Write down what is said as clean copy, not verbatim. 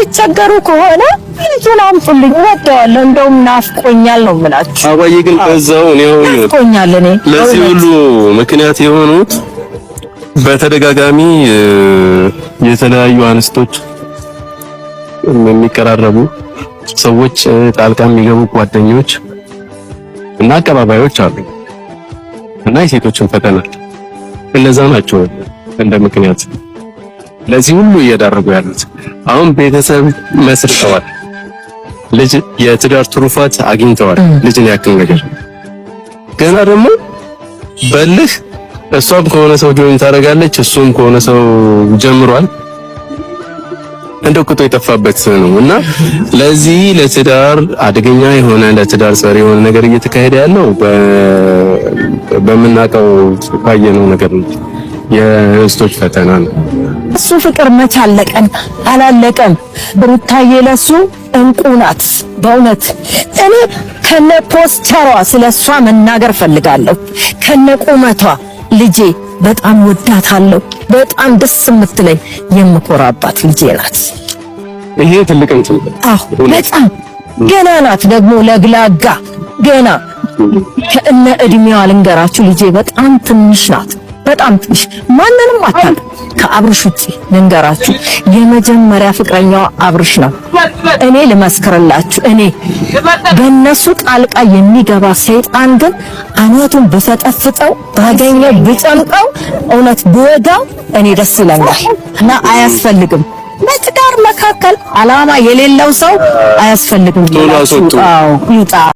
የምትቸገሩ ከሆነ ልጁን አምጡልኝ፣ እወደዋለሁ። እንደውም ናፍቆኛል ነው የምላችሁ። አባዬ ግን በዛው እኔ ናፍቆኛል። እኔ ለዚህ ሁሉ ምክንያት የሆኑት በተደጋጋሚ የተለያዩ አንስቶች የሚቀራረቡ ሰዎች፣ ጣልቃ የሚገቡ ጓደኞች እና አቀባባዮች አሉ እና የሴቶችን ፈተና እነዛ ናቸው እንደ ምክንያት ለዚህ ሁሉ እየዳረጉ ያሉት። አሁን ቤተሰብ መስርተዋል፣ ልጅ የትዳር ትሩፋት አግኝተዋል። ልጅን ያክል ነገር ገና ደግሞ በልህ እሷም ከሆነ ሰው join ታደርጋለች፣ እሱም ከሆነ ሰው ጀምሯል። እንደው ቅጡ የጠፋበት ነው እና ለዚህ ለትዳር አደገኛ የሆነ ለትዳር ጸር የሆነ ነገር እየተካሄደ ያለው በምናውቀው ባየነው ነገር ነው። የእንስቶች ፈተና ነው። እሱ ፍቅር መች አለቀን? አላለቀም። ብሩታዬ ለሱ እንቁ ናት። በእውነት እኔ ከነ ፖስቸሯ ስለሷ መናገር ፈልጋለሁ። ከነ ቁመቷ ልጄ በጣም ወዳታለሁ። በጣም ደስ የምትለኝ የምኮራባት ልጄ ናት። ይሄ ትልቅ እንትን። አዎ በጣም ገና ናት፣ ደግሞ ለግላጋ ገና ከእነ እድሜዋ ልንገራችሁ፣ ልጄ በጣም ትንሽ ናት። በጣም ትንሽ፣ ማንንም አታውቅም ከአብርሽ ውጪ። ልንገራችሁ፣ የመጀመሪያ ፍቅረኛዋ አብርሽ ነው። እኔ ልመስክርላችሁ፣ እኔ በእነሱ ጣልቃ የሚገባ ሰይጣን ግን አናቱን ብፈጠፍጠው፣ ባገኘው ብጨምቀው፣ እውነት ብወጋው እኔ ደስ ይለኛል። እና አያስፈልግም፣ በትዳር መካከል አላማ የሌለው ሰው አያስፈልግም። ቶሎ አስወጡ። አዎ ይውጣ።